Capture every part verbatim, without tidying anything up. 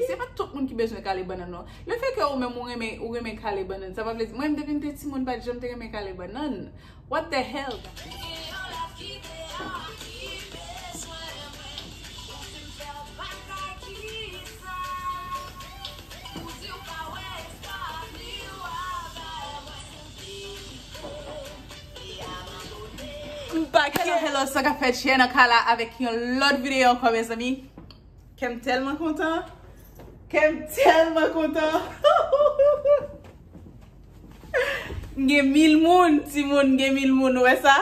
Se pa tout moun ki bezwen kale bannann, non. Le fè ke ou menm ou renmen, ou renmen kale bannann, sa pa vle di, mwen menm depi m te timoun, m pa t janm te renmen kale bannann. What the hell? Hello, hello, sa k ap fèt, Shanakala avèk yon lòt videyo ankò, mezanmi. Kè m tèlman kontan. Kè m tèlman kontan. M gen mil moun, timoun, m gen mil moun, ou wè sa?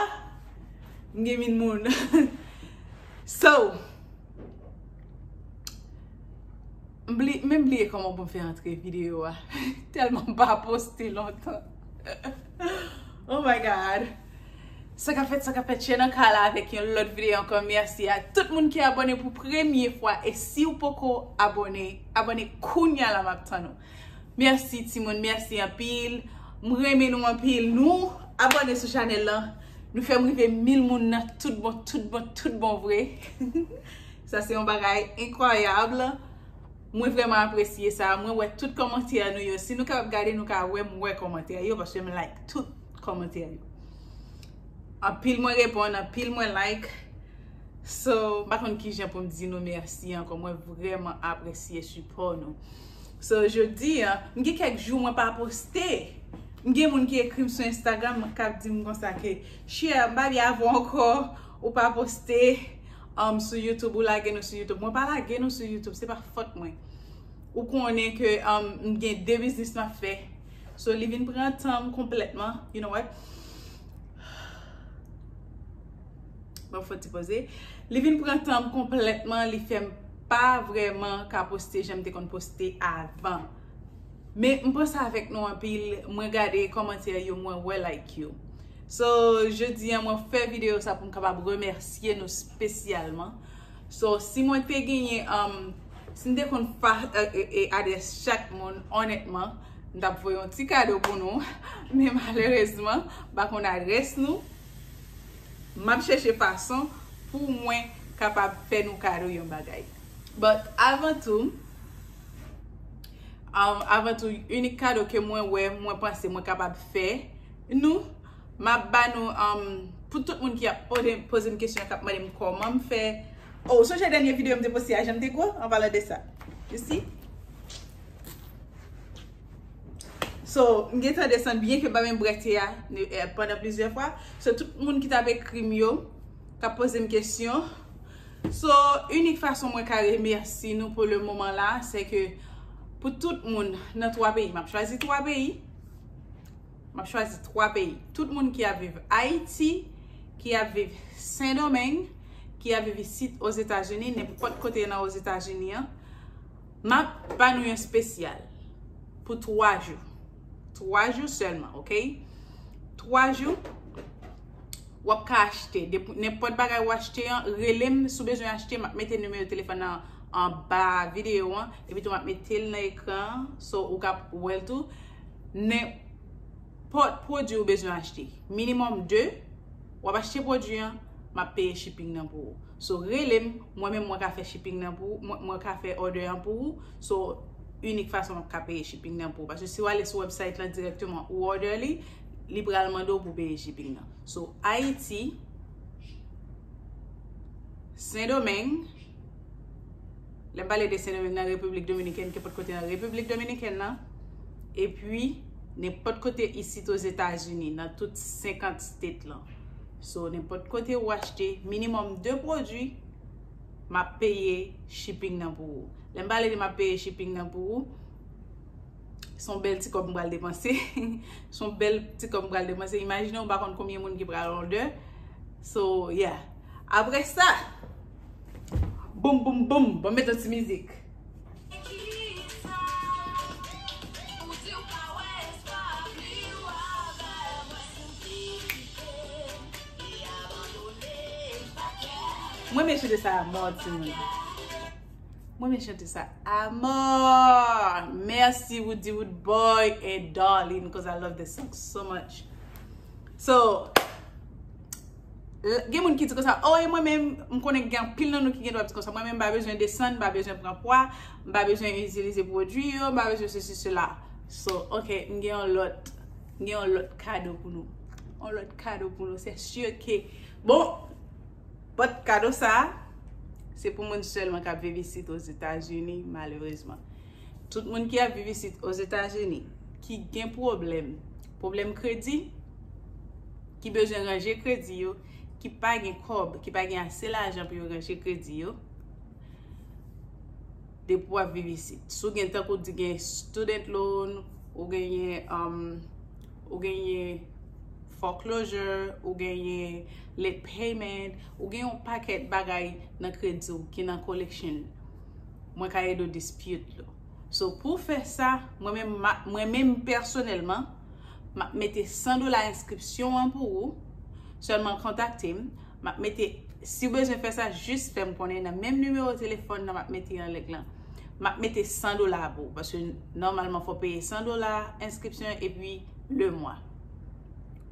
M gen mil moun. So, m bli-, menm bliye kòman pou m fè antre videyo a. Tèlman m pa poste lontan. Oh my God. Sa k ap fèt, sa k ap fèt, Shanakala avèk yon lòt videyo ankò. Mèsi a tout moun ki abòne pou premye fwa. E si w poko abòne, abòne kounya la, m ap tann ou. Mèsi timoun, mèsi anpil. M renmen nou anpil. Nou abòne sou chanèl lan. Nou fè m rive mil moun nan tout bon, tout bon, tout bon vre. Sa se yon bagay enkwayab. Mwen vrèman apresye sa. Mwen wè tout kòmantè nou yo. Si nou kapab gade, nou ka wè m wè kòmantè yo, paske m like tout kòmantè yo. Anpil mwen reponn, anpil mwen like. So, m pa konn kijan pou m di nou mèsi ankò. Mwen vrèman apresye sipò nou. So, jodi a, m gen kèk jou mwen pa poste. M gen moun ki ekri m sou Instagram k ap di m konsa ke, "Share, m pa byen avè w ankò, ou pa poste, um, sou YouTube, ou lage nou sou YouTube." Mwen pa lage nou sou YouTube, se pa fòt mwen. Ou konnen ke, um, m gen de biznis m ap fè. So, li vin pran tan m konplètman. You know what? Bon, fò ti poze. Li vin pran tan m konplètman, li fè m pa vrèman ka poste jan m te konn poste avan. Men m panse avèk nou anpil, mwen gade kòmantè yo, mwen wè like yo. So, jodi a, mwen fè videyo sa pou m kapab remèsye nou espesyalman. So, si mwen te genyen, um, si m te konn fa-, e, e, e, adrès chak moun, onètman, m t ap voye yon ti kado pou nou. Men malerezman, m pa konn adrès nou. M ap chèche fason pou mwen kapab fè nou kado yon bagay. But avan tou, um, avan tou, inik kado ke mwen wè, mwen panse mwen kapab fè nou, m ap ba nou, um, pou tout moun ki ap poze, poze m kesyon, k ap mande m kòman m fè. Oh, sonje dènye videyo m te poste a, jan m te gwo, an palan de sa. You see? So, m gentan desann, byen ke m pa menm bwè te a, ne-, eh, pandan plizyè fwa. So, tout moun ki t ap ekri m yo, k ap poze m kesyon. So, inik fason mwen ka remèsye nou pou le moman la, se ke pou tout moun nan twa peyi, m ap chwazi twa peyi. M ap chwazi twa peyi. Tout moun ki ap viv Ayiti, ki ap viv Sendomeng, ki ap viv isit Ozetazini, nenpòt kote nan Ozetazini an, m ap ba nou yon espesyal pou twa jou. Twa jou sèlman, oke? Twa jou, w ap ka achte. Depi, nenpòt bagay w achte an, rele m si w bezwen achte, m ap mete nimewo telefòn nan anba videyo an, epi tou m ap mete l nan ekran an, so ou ka wè l tou. Nenpòt pwodui ou bezwen achte, minimòm de, w ap achte pwodui an, m ap peye shipping nan pou ou. So, rele m, mwen menm mwen ka fè shipping nan pou ou, mwen, mwen ka fè order an pou ou. So, inik fason m ap ka peye shipping nan pou ou. Paske si w ale sou website lan dirèkteman ou order li, li pral mande w pou peye shipping nan. So, Ayiti, Sendomeng, lè m pale de Sendomeng nan, Repiblik Dominikèn, kenpòt kote nan Repiblik Dominikèn nan, epi nenpòt kote isit Ozetazini, nan tout senkant state lan. So, nenpòt kote ou achte, minimòm de pwodui, m ap peye shipping nan pou ou. Lè m pale de m ap peye shipping nan pou ou, se yon bèl ti kòb m pral depanse. Se yon bèl ti kòb m pral depanse. Imajine w pa konn konbyen moun ki pral order. So, yeah. Apre sa, boum, boum, boum, bon, m met yon ti mizik. Mwen renmen chante sa a mò, timoun. Mwen renmen chante sa a mò. Mèsi Woody Wood Boy and Darlene, 'cause I love this song so much. So, L- Gen moun ki di konsa, oh, e mwen menm, m konnen gen anpil nan nou ki gen dwa di konsa, mwen menm, m pa bezwen desann, m pa bezwen pran pwa, m pa bezwen itilize pwodui yo, m pa bezwen sesi, sela. So, ok, m gen yon lòt, m gen yon lòt kado pou nou. Yon lòt kado pou nou. Se si ke, bon, but kado sa, se pou moun sèlman k ap viv isit Ozetazini, malerezman. Tout moun ki ap viv isit Ozetazini, ki gen pwoblèm, pwoblèm kredi, ki bezwen ranje kredi yo, ki pa gen kòb, ki pa gen ase lajan pou yo ranje kredi yo, depi w ap viv isit. Si w gen, tankou di, gen student loan, ou genyen, um, ou genyen foreclosure, ou genyen late payment, ou gen yon pakèt bagay nan kredi w ki nan collection. Mwen ka ede w dispute yo. So, pou w fè sa, mwen menm, ma- mwen menm pèsonèlman, m ap mete san dola enskripsyon an pou ou. Sèlman kontakte m. M ap mete, si w bezwen fè sa, jis fè m konnen nan menm nimewo telefòn nan, m ap mete anlè lan. M ap mete san dola pou ou, paske nòmalman fò w peye san dola enskripsyon epi le mwa.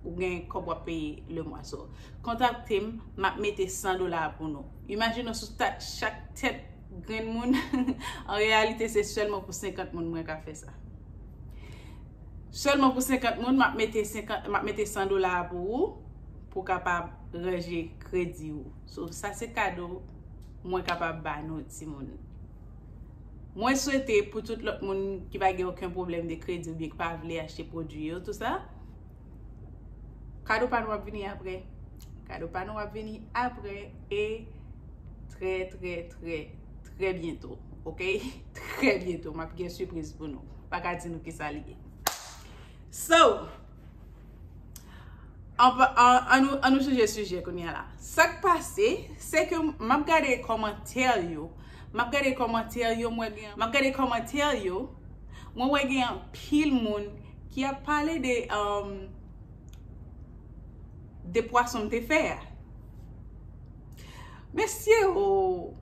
Ou gen kòb w ap peye le mwa. So, kontakte m, m ap mete san dola pou nou. Imajine w sou ta- chak tèt grenn moun, an reyalite, se sèlman pou senkant moun mwen ka fè sa. Sèlman pou senkant moun, m ap mete senkant, m ap mete san dola pou ou, pou w kapab ranje kredi ou. So, sa se kado mwen kapab ba nou, timoun. Mwen swete pou tout lòt moun ki pa gen okenn pwoblèm de kredi oubyen ki pa vle achte pwodui yo, tou sa, kado pa nou ap vini apre. Kado pa nou ap vini apre e trè, trè, trè, trè byento, ok? Trè byento, m ap gen sipriz pou nou. Pa ka di nou kisa li ye. So, an, an, an nou, an nou chanje sijè kounye a la. Sa k pase, se ke m ap gade kòmantè yo. M ap gade kòmantè yo, mwen gen, m ap gade kòmantè yo, mwen wè gen anpil moun ki ap pale de, um, de pwason m te fè a. Mesye o,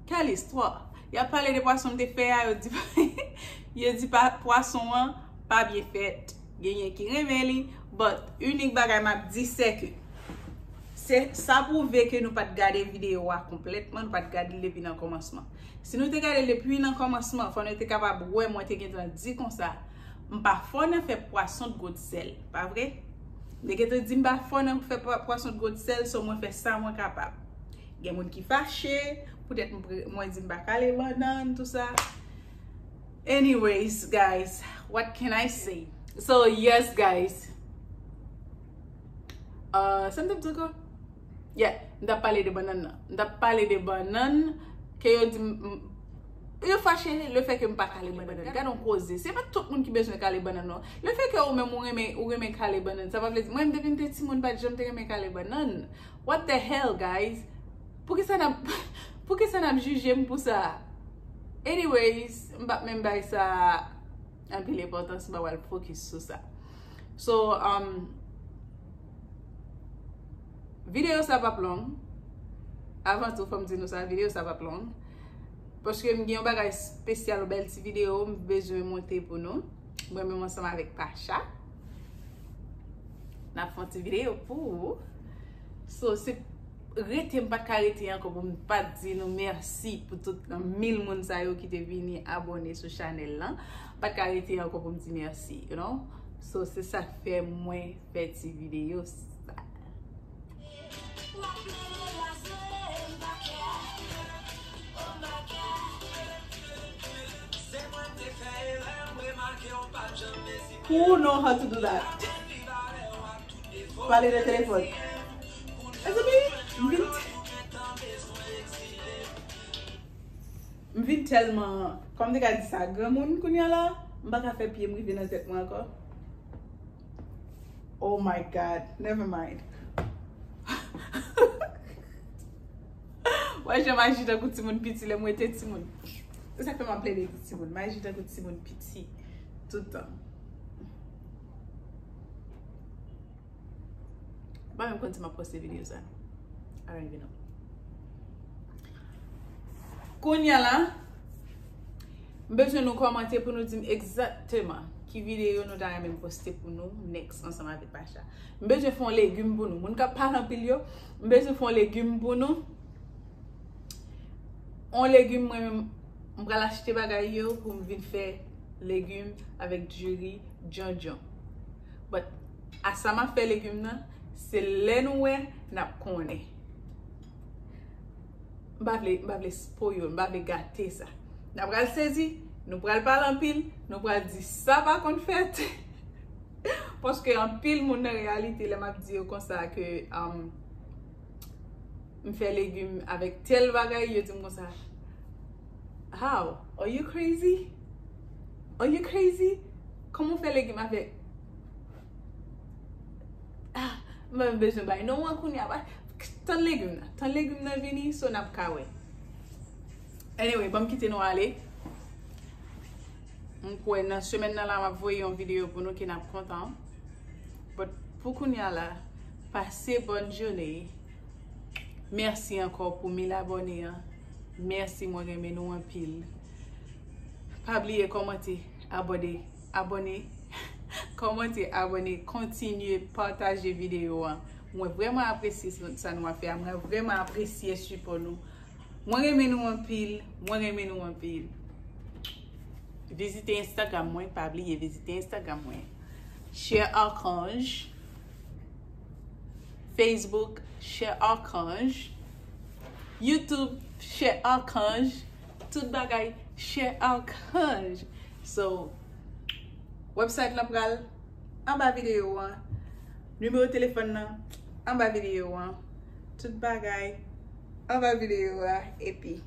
quelle histoire! Y ap pale de pwason m te fè a, yo di, yo di pa, pwason an pa byen fèt. Genyen ki renmen li, but inik bagay m ap di se ke se sa pwouve ke nou pa t gade videyo a konplètman, nou pa t gade l depi nan kòmansman. Si nou te gade l depi nan kòmansman, fò nou te kapab wè mwen te gentan di konsa, m pa fò nan fè pwason de gwo sèl, pa vre? Nèg yo te di m pa fò nan fè pwa- pwason de gwo sèl, so mwen fè sa mwen kapab. Gen moun ki fache, poutèt m pre- mwen di m pa kale bannann, tou sa. Anyways, guys, what can I say? So, yes, guys. Uh, sa m t ap di ankò? Yeah, m t ap pale de bannann nan. M t ap pale de bannann ke yo di m, m- yo fache le fè ke m pa kale bannann. Gade yon koze. Se pa tout moun ki bezwen kale bannann, non. Le fè ke ou menm ou renmen, ou renmen kale bannann, sa pa vle di, mwen menm depi m te timoun, m pa t janm te renmen kale bannann. What the hell, guys? Poukisa n ap, poukisa n ap jije m pou sa? Anyways, m p ap menm bay sa anpil enpòtans, m pa pral fokis sou sa. So, um, videyo sa p ap long. Avan tou, fò m di nou sa, videyo sa p ap long. Paske m gen yon bagay espesyal, yon bèl ti videyo m bezwen monte pou nou. Mwen menm ansanm avèk Pacha. N ap fè yon ti videyo pou ou. So, se rete, m pa t ka rete ankò pou m pa t di nou mèsi pou tout nan mil moun sa yo ki te vini abòne sou chanèl lan. M pa t ka rete ankò pou m di mèsi, you know? So, se sa k fè mwen fè ti videyo sa. Who know how to do that? Pale nan telefòn. Mezanmi, m vin, m vin tèlman, kòman m te ka di sa, granmoun kounye a la, m pa ka fè pye m rive nan tèt mwen ankò. Oh my God, never mind. Wè jan m aji tankou timoun piti lè m rete timoun. Se sa k fè m ap plede di timoun. M aji tankou timoun piti tout tan. M pa menm konn si m ap poste videyo sa. I don't even know. Kounye a la, m bezwen nou kòmante pou nou di m egzakteman Ki videyo nou ta renmen m poste pou nou next ansanm avèk Pasha? M bezwen fè yon legim pou nou. Moun k ap pale anpil yo, m bezwen fè yon legim pou nou. Yon legim mwen menm, m pral achte bagay yo pou m vin fè legim avèk diri djondjon. But a sa m ap fè legim nan, se lè nou wè n ap konnen. M pa vle, m pa vle spoil, m pa vle gate sa. N ap pral sezi, nou pral pale anpil, nou pral di sa pa konn fèt. Paske anpil moun nan reyalite, lè m ap di yo konsa ke um, m fè legim avèk tèl bagay, yo di m konsa, "How? Are you crazy? Are you crazy? Kòman w fè legim avèk?" Ah, m pa bezwen bay non an kounye a. Tann legim nan. Tann legim nan vini, so n ap ka wè. Anyway, ban m kite nou ale. M kwè nan semèn nan la, m ap voye yon videyo pou nou ke n ap kontan. But pou kounye a la, pase bòn jounen. Mèsi ankò pou mil abòne an. Mèsi, mwen renmen nou anpil. Pa bliye kòmante, abòne, abòne, kòmante, abòne, kontinye pataje videyo an. Mwen vrèman apresye sa nou ap fè a. Mwen vrèman apresye sipò nou. Mwen renmen nou anpil. Mwen renmen nou anpil. Vizite Instagram mwen, pa bliye vizite Instagram mwen. Cher Archange. Facebook, Cher Archange. YouTube, Cher Archange. Tout bagay, Cher Archange. So, website lan pral anba videyo an. Nimewo telefòn nan anba videyo an. Tout bagay anba videyo a. Epi,